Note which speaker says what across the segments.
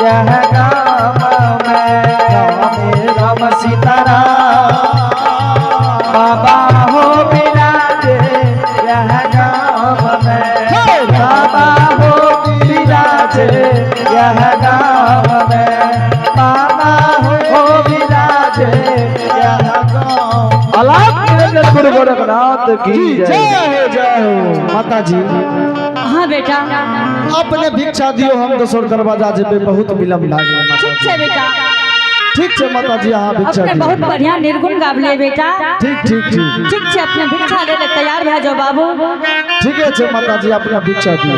Speaker 1: यह गाम में।
Speaker 2: राम राम सीताराम।
Speaker 1: बाबा हो विराजे यह गाम में। बाबा हो विराजे यह गाम में। बाबा हो विराजे यह
Speaker 2: गाँव।
Speaker 1: अलाप निरंजन गुरु गोरखनाथ की
Speaker 2: जय
Speaker 1: जय।
Speaker 2: हो, जय हो। माता जी,
Speaker 3: हाँ बेटा।
Speaker 2: अपने भिक्षा दियो, हम दोसर दरवाजा जेबे, बहुत विलम्ब लागल।
Speaker 3: ठीक छै बेटा।
Speaker 2: ठीक छै माता जी, अहाँ भिक्षा
Speaker 3: अपने
Speaker 2: दियो।
Speaker 3: बहुत बढ़िया निर्गुण गाबलिए बेटा।
Speaker 2: ठीक ठीक ठीक।
Speaker 3: ठीक छै, अपने भिक्षा ले ले तैयार भए जाओ बाबू।
Speaker 2: ठीके छै माता जी, अपना भिक्षा दियो।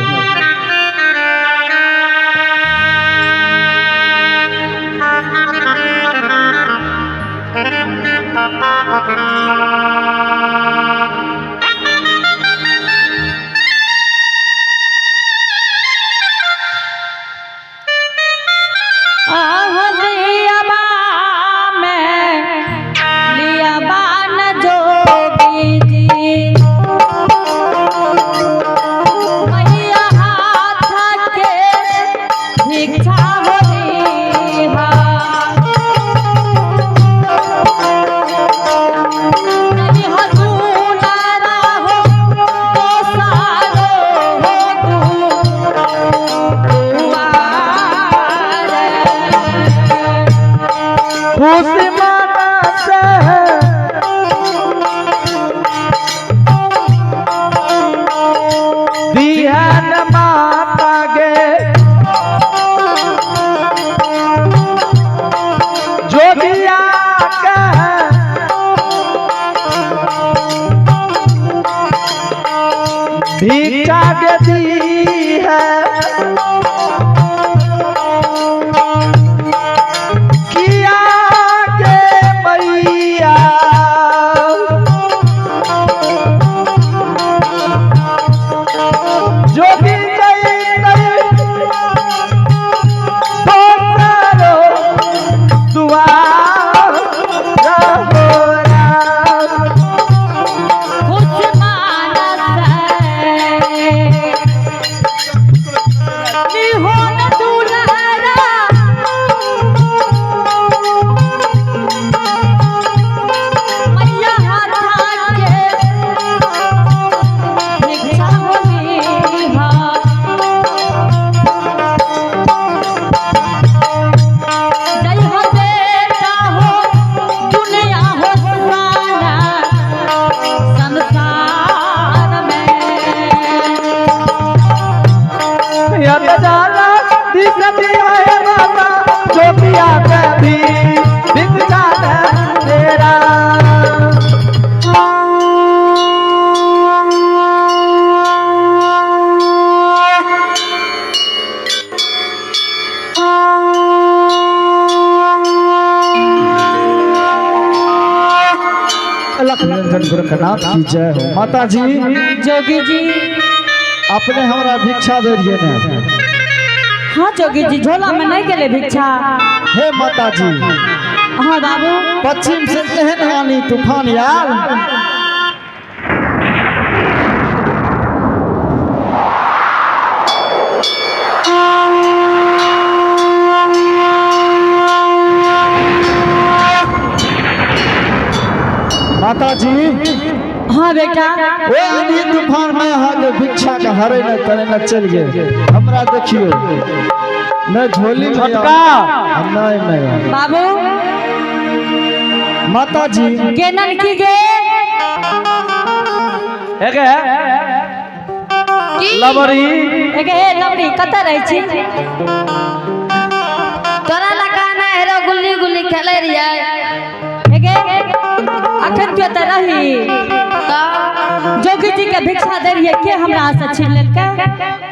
Speaker 3: आह दियाबा में लिया बान जोगी जी, मैया हाथ के भिक्षा होली हा। नहीं हो दुलारा हो तो सारो हो दुआर।
Speaker 1: खुशी मना से बिहान माता गे जोगिया के भिक्षा के दी है किया के मैया। जोगी जैतै दोसरो दुआर हो राम।
Speaker 3: खुश मानस निहोन दुलारा, मैया हाथा के भिक्षा होली हा। जय हो बेटा हो दुनिया हो सारा संसार में।
Speaker 1: यत जाला दिसती है माता जोगिया कभी भिक्षा दे तेरा।
Speaker 2: अलख निरंजन गोरखनाथ की जय हो। माता जी,
Speaker 3: जोगी जी।
Speaker 2: अपने हमरा भिक्षा दे रहिए ने?
Speaker 3: हाँ जोगी जी, झोला में नहीं गेले भिक्षा।
Speaker 2: हे माता जी।
Speaker 3: हाँ बाबू।
Speaker 2: पश्चिम से एहन हानि तूफान आयल, माता जी।
Speaker 3: हाँ बेटा।
Speaker 2: ओ आंधी तूफान में अहाँके भिक्षा के हरे न तरे न चलि गेल। हमरा देखियो न झोली में
Speaker 1: छोटका।
Speaker 2: नहीं नहीं।
Speaker 3: बाबू।
Speaker 2: माता जी।
Speaker 3: केनन की गे?
Speaker 1: एगे लबरी।
Speaker 3: एगे हे लबड़ी, कतऽ रहै छी?
Speaker 4: तोरा लगा ना हेरो गुल्ली गुल्ली खेले रहियै।
Speaker 3: एगे, अखन क्यों तऽ रही?
Speaker 4: तऽ
Speaker 3: जोगी जी के भिक्षा दे रहियै, के हमरा हाथ से छीन लेलकै?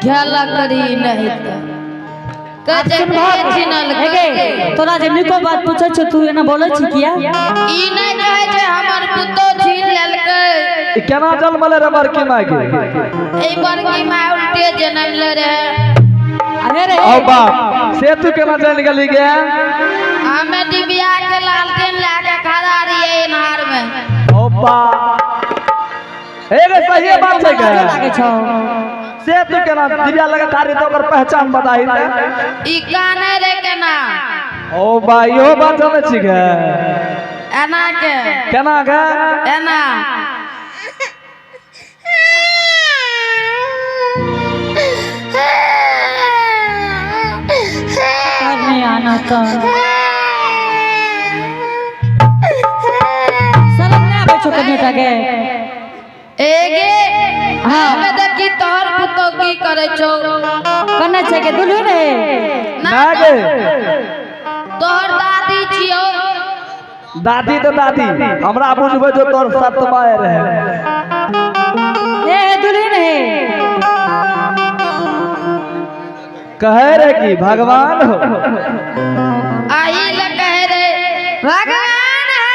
Speaker 4: खेला करी नहीं तऽ कहै छै के छिनलकै।
Speaker 3: एगे, तोरा जे निको बात पूछै छौ, तू एना बोलै छी किया?
Speaker 4: ई नहि कहै छै हमर पुतोह छीन लेलकै।
Speaker 1: ई केना जन्मले रे बड़की माय के?
Speaker 4: एहि बड़की माय उल्टे जनम ले रहे।
Speaker 3: अरे रे।
Speaker 1: औ बाप, से तू केना जान गेली गे?
Speaker 4: हमे डिबिया के लालटेन लए के खड़ा रहियै इनार में।
Speaker 1: औ बाप, हे गे, सही बात छै
Speaker 3: लाजो
Speaker 1: गे।
Speaker 3: लागै छौ।
Speaker 1: से तू केना दिव्या लगा ठारी तो ओकर पहचान बताही ते।
Speaker 4: ई काने रे केना?
Speaker 1: ओ भाई इहो बात जानै छी गे?
Speaker 4: एना के।
Speaker 1: केना गे?
Speaker 4: एना।
Speaker 3: नहीं आना तो शरम नहीं आबै छौ कनियोटा के?
Speaker 4: एगे।
Speaker 3: हाँ।
Speaker 4: हमे देखी तोहर पुतो की करे छौ।
Speaker 3: कने छै के दुल्हन रे?
Speaker 4: ना।
Speaker 1: ना गे।
Speaker 4: तोहर दादी छियौ।
Speaker 1: दादी तो दादी, हमरा बुझबै जो तोर सतमाय रहे।
Speaker 3: ए दुल्हन हे।
Speaker 1: कहे रे कि भगवान हो।
Speaker 4: आही ले कहे रे भगवान है।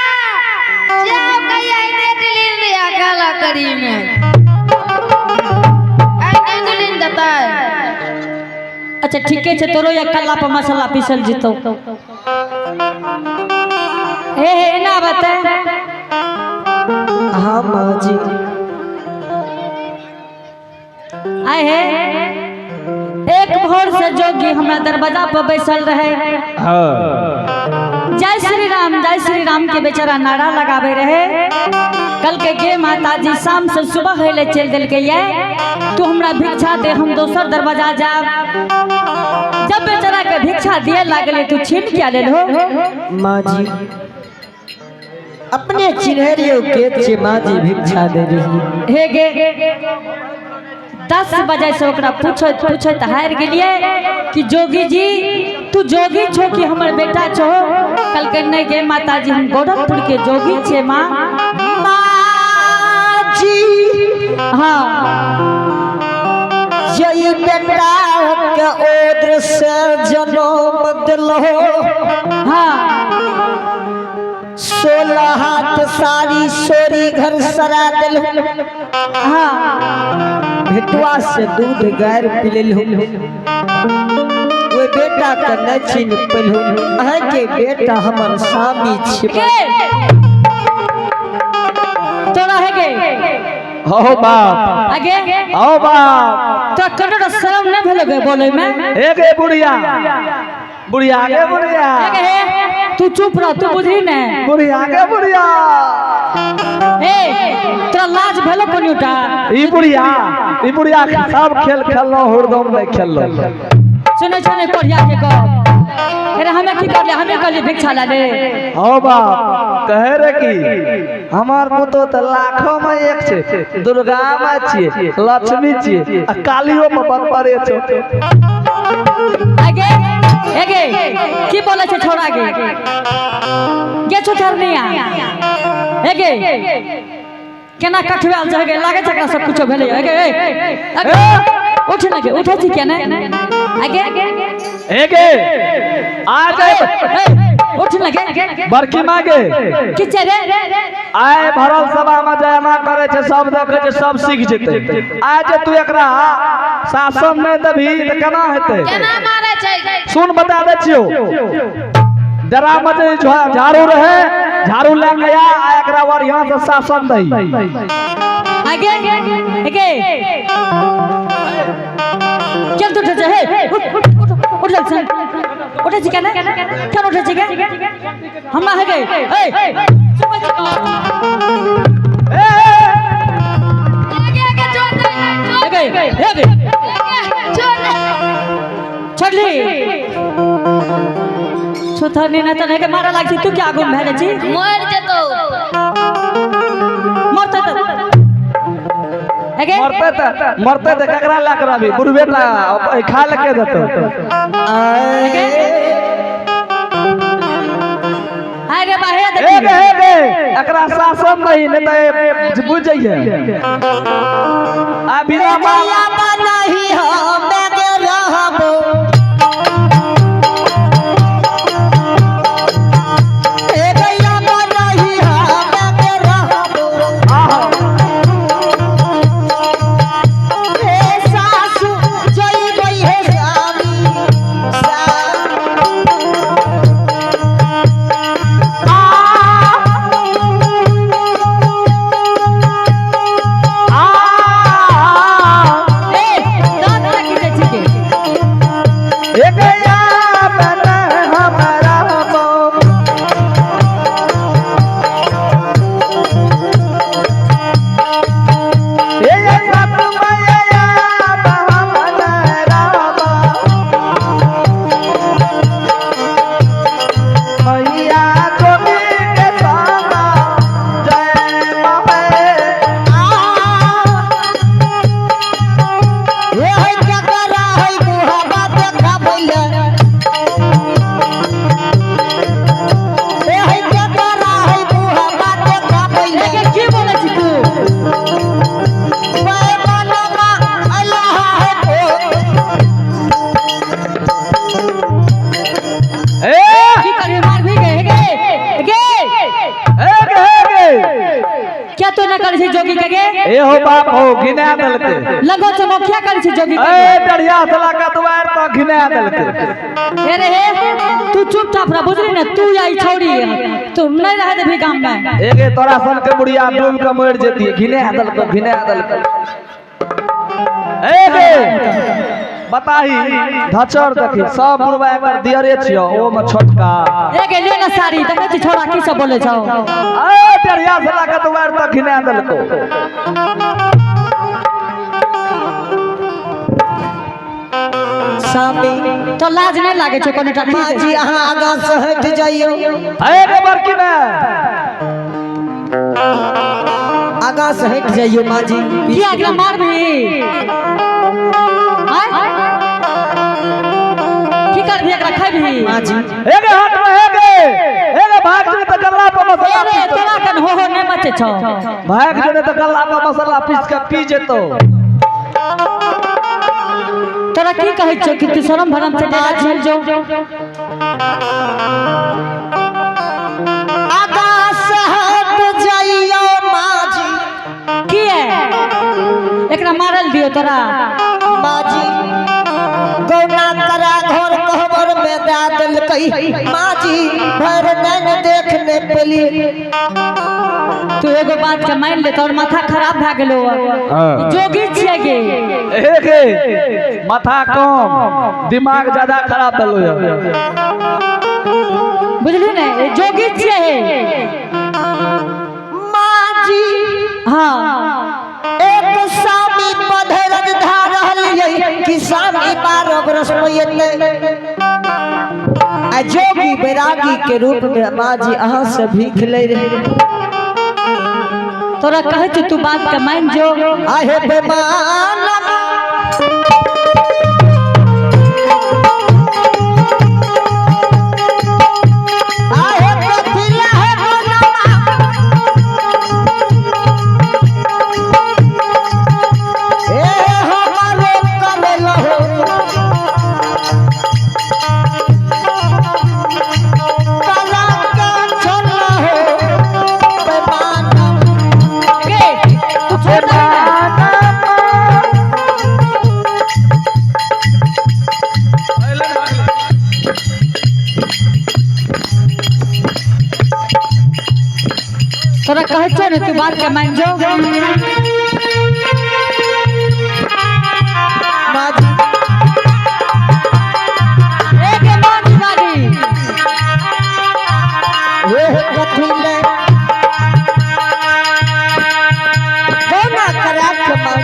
Speaker 4: जाओ कहिया ने दुल्हन रे अकाला करी में। आई नहीं दुल्हन देता है।
Speaker 3: अच्छा ठीके छै, तोरो या कल्ला पर मसाला पीसल जितो। हे हे ना बता।
Speaker 5: हाँ माँ जी।
Speaker 3: आए हे, एक भोर से जोगी हमरा दरवाजा पर बैसल रहे।
Speaker 1: हाँ।
Speaker 3: जय श्री राम जय श्री राम के बेचारा नारा लगावे रहे। कल के गे माता जी शाम से सुबह होले चल दिल के ये तू हमरा भिक्षा दे, हम दोसर दरवाजा जाब। जब बेचारा के भिक्षा दिए लागले तू छीन के लेल हो।
Speaker 5: माँ जी अपने चिन्हरियो के छे माँ जी भिक्षा दे रही।
Speaker 3: हे गे, 10 बजे से ओकरा पूछैत पूछैत हारि गेलिए कि जोगी जी तू जोगी छो कि हमर बेटा छो? कल के नहीं गे माता जी हम गोरखपुर के जोगी छे माँ।
Speaker 5: माँ जी।
Speaker 3: हाँ।
Speaker 5: जय बेटा के ओद्र से जनम दिलो।
Speaker 3: हाँ।
Speaker 5: 16 हाथ सारी सोरी घर सरा दिल।
Speaker 3: हाँ।
Speaker 5: भेटुआ से दूध गायर पिलेलु। ओहि बेटा के नहीं छीन पेलु। अहाँ के बेटा हमर स्वामी छी।
Speaker 3: गे तोरा है गे?
Speaker 1: हो बाप।
Speaker 3: आगे।
Speaker 1: हो बाप।
Speaker 3: तोरा ककरो शरम नहीं भेलो गे बोले में?
Speaker 1: हे गे बुढ़िया, बुढ़िया गे बुढ़िया।
Speaker 3: हे गे, हे, तू चुप रह, तू बुझी ने।
Speaker 1: बुढ़िया गे बुढ़िया।
Speaker 3: ए तोरा लाज भेलो कोनिटा?
Speaker 1: ई बुढ़िया, ई बुढ़िया सब खेल खेललो, हुरदम नहीं खेललो।
Speaker 3: सुने सुने कोढ़िया के गप। अरे हमें की करले? हमें कहली भिक्षा ला ले।
Speaker 1: हो बाप, कहे रे कि हमार पुतो तो लाखों में एक छे, दुर्गा माँ छिए, लक्ष्मी छिए, आ कालियो में बराबरे छे।
Speaker 3: आगे आगे की बोले छे छोड़ा गे? गे छोटरनिया आगे केना कठवाल छै गे? लागे छै एकरा सब कुछो भेलै। आगे ए आगे उठ ना गे, उठै छी केना आगे?
Speaker 1: हे गे आ जाए।
Speaker 3: ए उठ ना गे।
Speaker 1: बड़की माँ गे।
Speaker 3: की छै रे?
Speaker 1: आय भरल सभा में जयमा करे छे, सब देखे छे, सब सीख जेते। आय जे तू एकरा शासन नहीं देबही त केना हेतै?
Speaker 4: केना मारे छै?
Speaker 1: सुन बता दे छियो, जरा में जे झाड़ू रहे, झाड़ू ले के आ, आ एकरा बढ़िया से शासन दही।
Speaker 3: आगे आगे चल तू उठ जा। हे उठ उठ उठ उठ जल्द से उठे छी केना? केना उठे छी गे? हमरा हे गे ए चुप छी।
Speaker 1: ए,
Speaker 4: आगे आगे छोड़ दे।
Speaker 3: हे गे हे गे।
Speaker 4: आगे छोड़ दे।
Speaker 3: छोड़ली छुथरनी न त के मारा लाग छी। तू क्या गुम भए छी?
Speaker 4: मर जेतौ।
Speaker 3: मरते त आगे।
Speaker 1: मरते त मरते त ककरा लए के रहबी? बुढ़बे ला खा ले के देतौ?
Speaker 3: अरे बाहे।
Speaker 1: हे
Speaker 3: देखी।
Speaker 1: गे हे गे, एकरा शासन दही नहीं त बुझ जइहे आ बिना माल।
Speaker 5: नहीं हम रहबो। ए गैया नहीं हम रहबो।
Speaker 1: आहा।
Speaker 5: हे सासु जइबै हे स्वामी
Speaker 1: आ
Speaker 3: ए करै छै जोगी के गे?
Speaker 1: ए हो बाप हो घिना देलकै।
Speaker 3: लगो चमकिया करै छै जोगी के।
Speaker 1: ए डढ़िया सला का दुआर तो घिना देलकै।
Speaker 3: हे रे हे, तू चुपचाप रह, बुझली ने? तू आई छौड़ी तू नहीं रह देबी गाम में।
Speaker 1: एगे तोरा सन के बुढ़िया डूब के मर जेती, घिना देलको घिना देलको। एगे बताही धचर देखी सब बुढ़वा एकर दियरे छियो, ओ में छोटका।
Speaker 3: ए गे ले ना साड़ी, देखै छी छोड़ा की सब बोलै छौ।
Speaker 1: ए डढ़िया सला का दुआर तो घिना देलको।
Speaker 5: स्वामी
Speaker 3: तो लाज नहीं लागे छौ कोनो टा?
Speaker 5: माँ जी अहाँ आगाँ से हटि जाइयो।
Speaker 1: ए गे बड़की में
Speaker 5: आगाँ से हटि जाइयो माँ जी।
Speaker 3: की एकरा मारबी? आय की करबी एकरा, खैबी?
Speaker 5: माँ जी
Speaker 1: एगे हाथ में एगे एगे भाग जो त गल्ला पर मसाला
Speaker 3: ए रे
Speaker 1: पीस।
Speaker 3: तोरा कन हो हो नहीं मचे छौ।
Speaker 1: भाग जो त गल्ला पर मसाला पीस के पी जेतो।
Speaker 3: तोरा की कहै छौ कि तू शरम भरम से डेरा चल जो।
Speaker 5: आगाँ से हटि जाइयो माँ जी।
Speaker 3: की है एकरा मारल दियो तोरा?
Speaker 5: माँ जी गौना करा घर कहबर में दए देलकै। माँ जी भरि नैन देख नहि पेली।
Speaker 3: तू एगो बात के मान ले, तोर माथा खराब भए गेलो।
Speaker 1: हाँ।
Speaker 3: जोगी छियै गे।
Speaker 1: एगे माथा कम दिमाग ज्यादा खराब भेलो ये।
Speaker 3: बुझली ने, ई जोगी छियै।
Speaker 5: माँ जी
Speaker 3: हाँ
Speaker 5: एक स्वामी पधरज धा रहलियै कि स्वामी 12 बरस में एतै आ जोगी बैरागी के रूप में माँ जी अहाँ से भीख लै रहे।
Speaker 3: तोरा कहै छौ तू बात के मान जो।
Speaker 5: आहे बेमान आहे कथिला है गोनमा ए हमारो करेलो कला का छोला हो बेमान।
Speaker 3: गे तू छोड़ दही ने। तोरा कहै छौ ने तू बात के मान जो।
Speaker 5: माँ जी
Speaker 3: ए गे माँ जी बाजी।
Speaker 5: हे कथिले कोना करा के माँ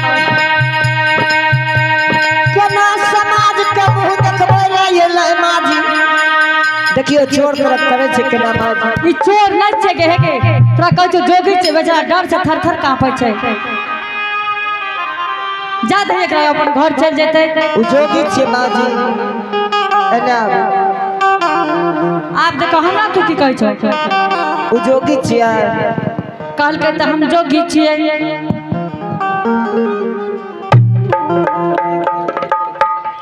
Speaker 5: केना समाज के मुँह देखबै लै एलै। माँ जी देखियो चोर तरफ करै छै केना माँ जी।
Speaker 3: ई चोर नहि छै गे, हे गे तोरा कहै छौ जोगी छै, बेचारा डर से थर थर कांपै छै। जा दही एकरा, अपन घर चलि जेतै।
Speaker 5: ओ जोगी छियै माँ जी, एने आबू।
Speaker 3: आब देखो हमरा तू की कहै छौ।
Speaker 5: ओ जोगी छियै।
Speaker 3: कहलकै तऽ हम जोगी छियै।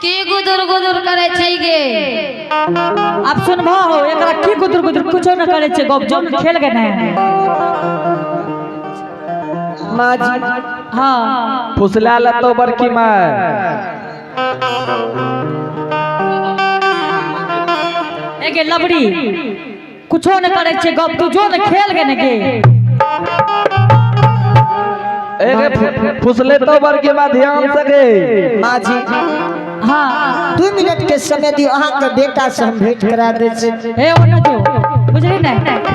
Speaker 4: की गुदुर गुदुर करे छै गे?
Speaker 3: आब सुनबहो हो एकरा की गुदुर गुदुर कुछो न करै छै, गप जो खेल गे ने।
Speaker 5: माँ जी
Speaker 3: हाँ
Speaker 1: फुसला लेतो बड़की माय।
Speaker 3: ए गे लबड़ी कुछो न करै छै गप, तू जो न खेल गे ने गे।
Speaker 1: एगे फुसले तो बड़की माय ध्यान से गे।
Speaker 5: माँ जी
Speaker 3: हाँ
Speaker 5: 2 मिनट के समय दियो, अहाँ के बेटा से हम भेंट करा दै छी।
Speaker 3: हे ओ न जो, बुझली ने?
Speaker 4: बैग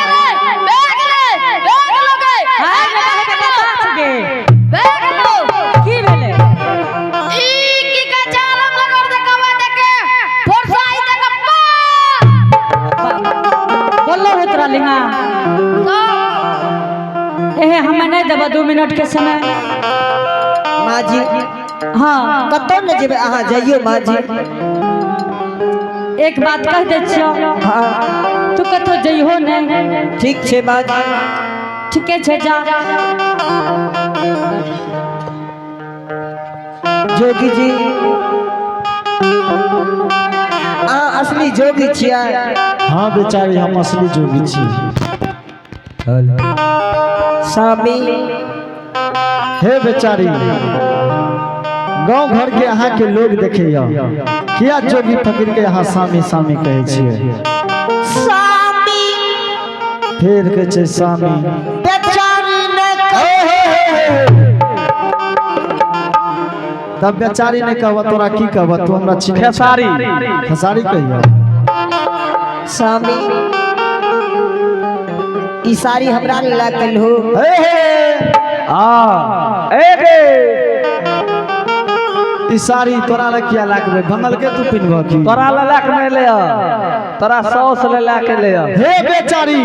Speaker 4: ले, बैग ले, बैग लो गे।
Speaker 3: हाय गे, बाहे के बात गे।
Speaker 4: बैग लो।
Speaker 3: की भेलै?
Speaker 4: ई की का चालम लगड़ देखवा देखे फोरसा आई देख पा।
Speaker 3: बोलो हो तोरा लिंगा।
Speaker 4: तो
Speaker 3: एहे हमें नहीं देबो 2 मिनट के समय।
Speaker 5: माँ जी
Speaker 3: हाँ
Speaker 5: कतौ ने जेबै अहाँ, जाइयो माँ जी।
Speaker 3: एक बात कह दै छियौ।
Speaker 5: हाँ
Speaker 3: तू कतौ जइहो नहीं।
Speaker 5: ठीक छै माँ जी।
Speaker 3: ठीके छै, जा।
Speaker 5: जोगी जी अहाँ असली जोगी छियै?
Speaker 2: हाँ बेचारी, हम असली जोगी छी।
Speaker 5: स्वामी।
Speaker 2: हे बेचारी, गांव घर के अहाँ के लोग देखैया किया जोगी फकीर के यहाँ सामी सामी कहै छियै?
Speaker 5: स्वामी।
Speaker 2: फेर कहै छै सामी।
Speaker 5: बेचारी ने
Speaker 2: तब बेचारी ने कहब तोरा की कहब, तू हमरा चिन्है छह।
Speaker 1: खेसारी।
Speaker 2: खेसारी कहियो।
Speaker 5: स्वामी, ई साड़ी हमरा नहीं लागल हो।
Speaker 2: हे हे।
Speaker 1: आ ए गे।
Speaker 2: ई साड़ी तोरा लए किया लागबै? भंगल के तू पिन्हबह की?
Speaker 1: तोरा ले लाख नहीं ले, तोरा सौस ले ला के ले।
Speaker 2: हे बेचारी,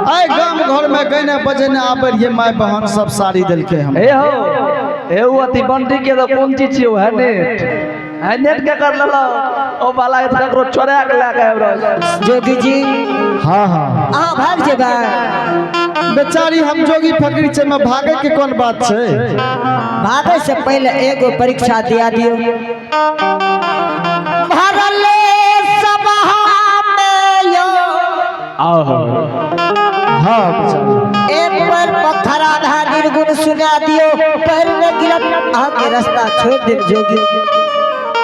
Speaker 2: आइ गाम घर में गने बजने आबै रहियै, माय बहन सब साड़ी देलकै हम।
Speaker 1: हे हो, हे उ अथी बंटी के तो कोन चीज छियो? है नेट, है नेट के कर लेलो ओ वाला के ककरो चोरा के ला के आबि रहल छै।
Speaker 5: जोगी जी।
Speaker 2: हाँ हाँ।
Speaker 5: अहाँ भाग जेबै?
Speaker 2: बेचारी, हम जोगी फकीर छै, में भागे के कोन बात छै?
Speaker 5: भागे से पहले एगो परीक्षा दिया दियो। भरले सभा में यो।
Speaker 1: आओ।
Speaker 2: हाँ बेचारी।
Speaker 5: एक बार पत्थर आधा निर्गुण सुना दियो, पैर में गिरत अहाँ के रास्ता छोड़ देब जोगी।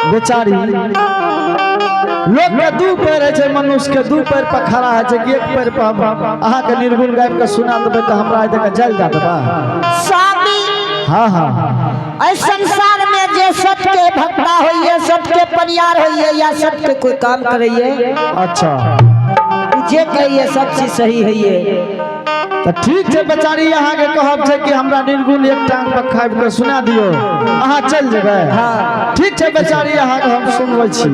Speaker 2: बेचारी, लोग के दू पैर होइ छै, मनुष्य के दू पैर पर खड़ा होइ छै कि एक पैर पर? हम अहाँ के निर्गुण गाबि के सुना देबै तऽ हमरा एतऽ जल जा देबै?
Speaker 5: स्वामी।
Speaker 2: हाँ हाँ।
Speaker 5: एहि संसार में जे सत्य के भक्ता होइए, सत्य के परियार होइए या सत्य के कोई काम करैए, जे कहिए सब चीज सही होइए।
Speaker 2: तऽ ठीक छै बेचारी, अहाँके कहब छै कि हमरा निर्गुण एक टांग पर खाबि के सुना दियौ, अहाँ चलि जेबै?
Speaker 5: हाँ।
Speaker 2: ठीक छै बेचारी, अहाँके हम सुनबै छी।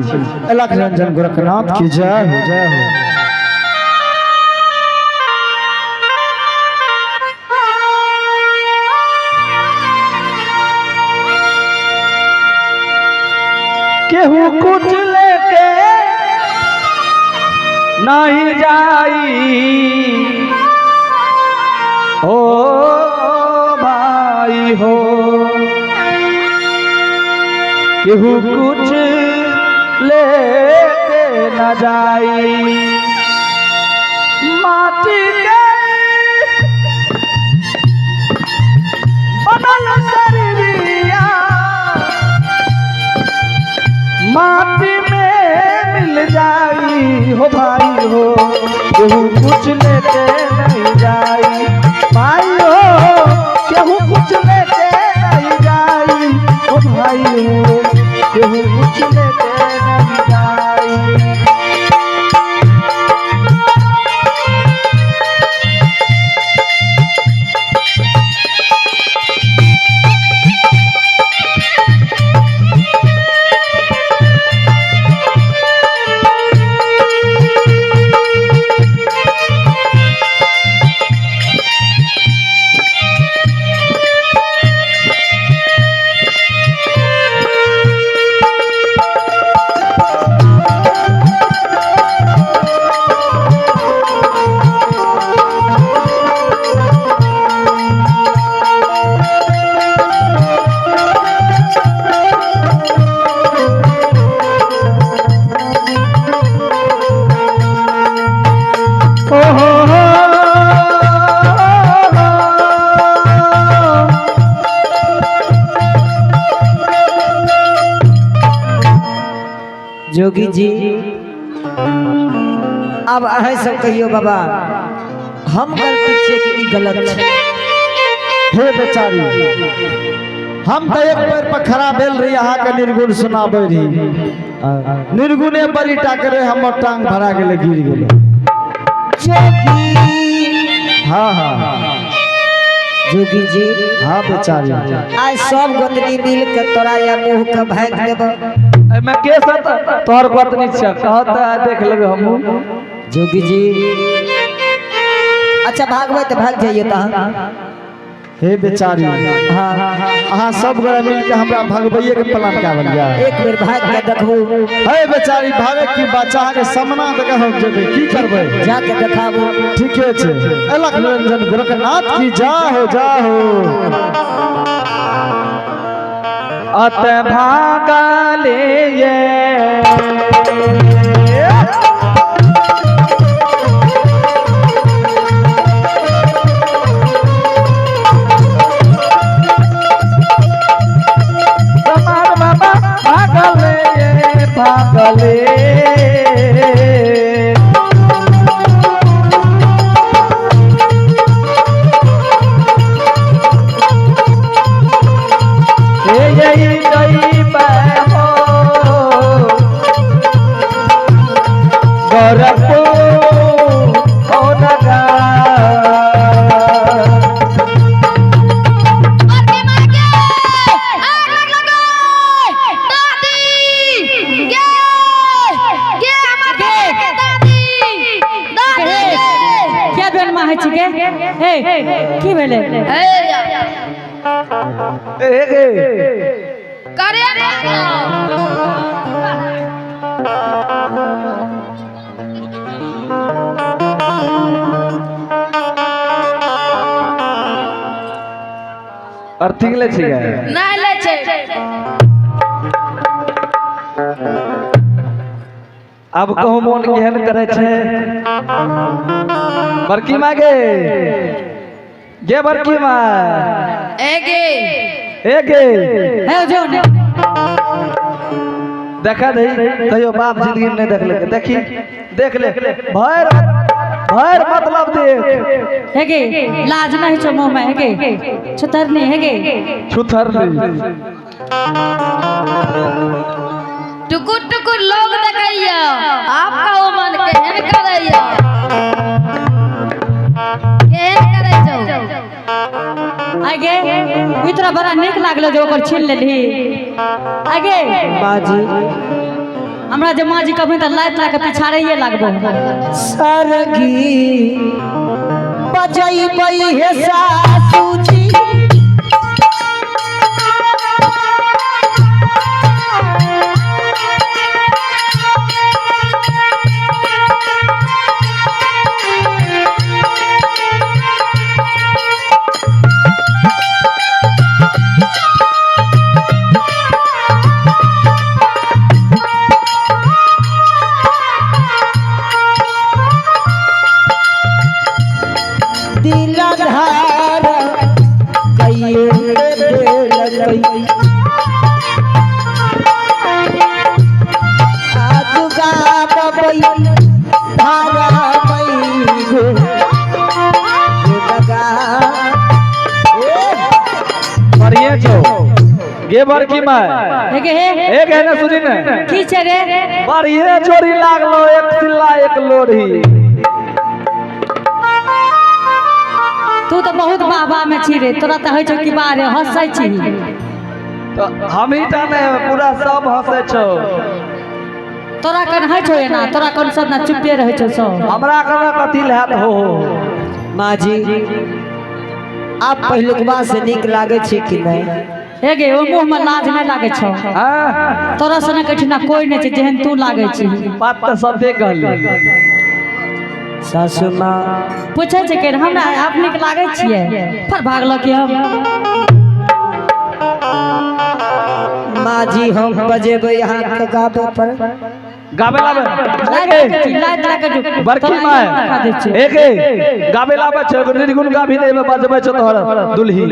Speaker 2: अलख रंजन गोरखनाथ की जय हो, जय हो।
Speaker 1: केहू कुछ लेके नहीं जाई हो भाई हो, केहू कुछ लेके न जाई, माटी के बनल शरीरिया माटी में मिल जाई हो भाई हो, केहू कुछ लेके नहीं जाई भाई हो, केहू कुछ लेके नहीं जाई हो भाई हो, केहू कुछ लेके नहीं जाई। ओ हो हो।
Speaker 5: जोगी जी, अब अहें सब कहियो बाबा, हम गलती छियै कि ई गलत छै?
Speaker 2: हे बेचारी, हम तऽ एक पैर पर खड़ा भेल रही, अहाँके निर्गुण सुनाबै रही, निर्गुणे बड़ी टा करे हमर टांग भरा गेलै, गिर गेलै।
Speaker 5: जोगी।
Speaker 2: हाँ हाँ।
Speaker 5: जोगी जी।
Speaker 2: हाँ बेचारी।
Speaker 5: आइ सब गोतनी मिल के तोरा या मुंह के भागि देब।
Speaker 1: एहिमे के सत तोहर गोतनी छै? कहत देख लेबै हमहूँ।
Speaker 5: जोगी जी, अच्छा, भागबै तऽ भागि जाइए तहन।
Speaker 2: हे बेचारी,
Speaker 5: हाँ।
Speaker 2: अहाँ सब गोरा मिलके हमरा भगबैये के प्लान कए बलिया।
Speaker 5: एक बेर भागि के देखबू।
Speaker 2: हे बेचारी, भागे की बात, अहाँके सामना दऽ के हम जेबै, की करबै?
Speaker 5: जाके देखाबू।
Speaker 2: ठीके छै। अलख निरंजन गोरखनाथ की जा हो, जा हो।
Speaker 1: अत भागले ये। पर
Speaker 4: बड़की माँ गे आग लग लगै दादी गे गे हमर गे दादी दादी गे
Speaker 3: क्या बेन माँ है छिके हे की भेलै
Speaker 4: हे करे
Speaker 1: अर्थिंग ले छी गए
Speaker 4: नहीं ले छै
Speaker 1: अब कहूँ मोन केहन करे छै बड़की माँ गे गे बड़की माँ
Speaker 4: ए गे
Speaker 1: ए गे
Speaker 3: हे जो ने
Speaker 1: देखा दही कहियो बाप जिंदगी में नहीं देखले देखी देख ले भर भर मतलब देख
Speaker 3: हे गे लाज नहीं छो मुंह में हे गे छुतरनी हे गे
Speaker 1: छुथर ली
Speaker 4: टुकुर टुकुर लोग देखैया आपका वो मन केहन करैया केहन करै छौ
Speaker 3: आगे ई तोरा बड़ा नीक लागलो जे ओकर छीन लेलही आगे
Speaker 5: माँ जी
Speaker 3: हमरा जे माँ जी कभी तऽ लात ला के पिछाड़ैये लागबो
Speaker 5: सरगी बजैबै हे सासू जी दिल धार कइए देलकै आज गाबबै धारा मई गो लगा ए
Speaker 1: बढ़िया छौ गे बड़की माँ
Speaker 3: हे गे हे
Speaker 1: ए गे ने सुनी ने
Speaker 3: की छै रे
Speaker 1: बढ़िया जोड़ी लागलो एक सिल्ला एक लोढ़ी
Speaker 3: तू तऽ बहुत बाबा में छी रे तोरा तऽ होइ छौ कि बारे हंसै छी
Speaker 1: तो हम ही टा नहीं पूरा सब हंसे छौ
Speaker 3: तोरा कन होइ छौ एना तोरा कन सब ना चुप्पे रहै छौ सब
Speaker 1: हमरा कना कथी लहत हो हो
Speaker 5: माँ जी आप पहिलुकबा से नीक लागै छै कि नहि
Speaker 3: हे गे ओ मुँह में लाज नहि लागै छौ
Speaker 1: हाँ
Speaker 3: तोरा सनक एहिठिना कोइ नहि छै जेहन तू लागै छी
Speaker 1: बात तऽ सत्य कहली
Speaker 5: सासू माँ
Speaker 3: पूछै छै के हमरा आप नीक लागै छियै पर भागल कि हम
Speaker 5: माँ जी हम बजेबै अहाँके गाबै पर
Speaker 1: गाबे लाबे
Speaker 3: लाज लागै छी, लाज लागै छै।
Speaker 1: बड़की
Speaker 3: तोरा
Speaker 1: माय
Speaker 3: एना खा दै छियौ।
Speaker 1: एक गाबे लाबे छौ एगो निर्गुण गाबी नहीं बजबै छौ तोहर दुल्ही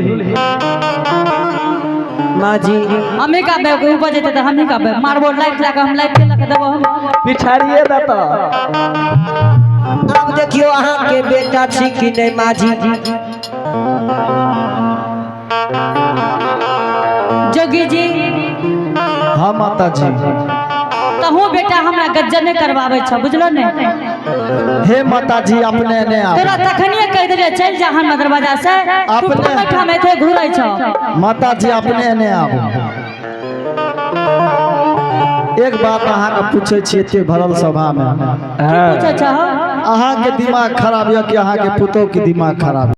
Speaker 5: माँ जी
Speaker 3: हमे गाबै ओ बजेतै तऽ हमही गाबै मारबो लाइट लए कऽ हम लाइट लए कऽ देबो हम
Speaker 1: पिछाड़िए देता
Speaker 5: आब देखियौ अहाँके बेटा छी कि नहि माँ जी
Speaker 3: जोगी जी
Speaker 2: हाँ माता जी
Speaker 3: तहूँ बेटा हमरा गज्जन नहि करवाबै छौ बुझलो ने
Speaker 2: हे माता जी अपने ने आब
Speaker 3: तोरा तखनिए कहि देलियै चलि जा हमरा दरवाजा से तू ठाम एते घुरै छौ
Speaker 2: माता जी अपने ने आब एक बात अहाँके पूछै छी एते भरल सभा में
Speaker 3: की पूछै छौ
Speaker 2: अहाँके दिमाग खराब यऽ कि अहाँके पुतोह के दिमाग खराब?